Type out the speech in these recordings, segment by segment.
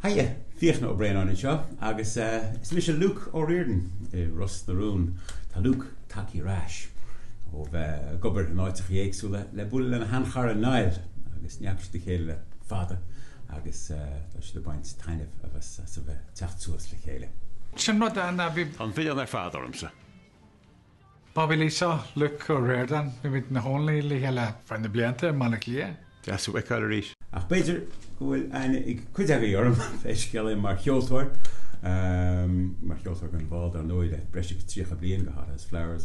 Haighe, Fiachna Ó Braonáin anseo agus is mise Luke O'Riordan i Ros na Rún. Tá Luke tagtha ar ais ó bheith ag obair in áiteachaí éagsúla le bualadh lena sheanchara Niall agus ní fhaca siad a chéile le fada agus tá siad ag baint taitneamh as a bheith ag teacht suas le chéile. Sin rud ná bhí. Tá an milleán ar fad ormsa. Bobby Lee seo, Luke Ó Ríordáin. Bhí muid ina chónaí le chéile feadh na blianta i mBaile Átha Cliath. Deas thú a fheiceáil arís. Ach b'fhéidir go bhfuil aithne ag cuid agaibh orm, pé scéal é, mar cheoltóir, mar cheoltóir den bhall, dar ndóigh, le breis agus 30 bliain, go Hothouse Flowers.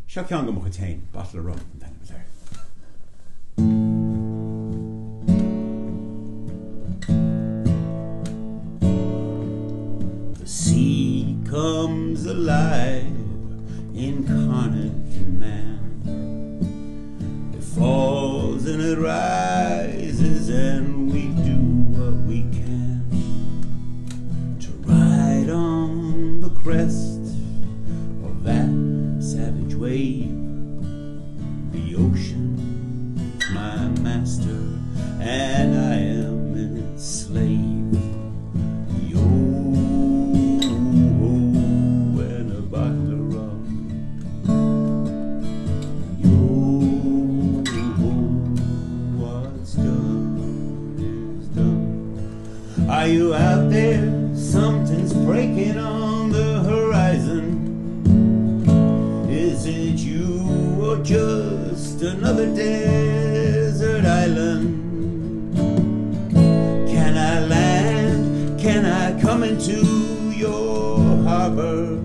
Seo ceann de mo chuid féin, Bottle of Rum an t-ainm atá air. The sea comes alive incarnate in man. It falls and it rises and we do what we can to ride on the crest of that savage wave. The ocean's my master and I am its slave. Yo ho and a bottle of rum. Yo ho, what's done is done. Are you out there? Something's breaking on the horizon. Is it you or just another desert island? Can I land? Can I come into your harbor?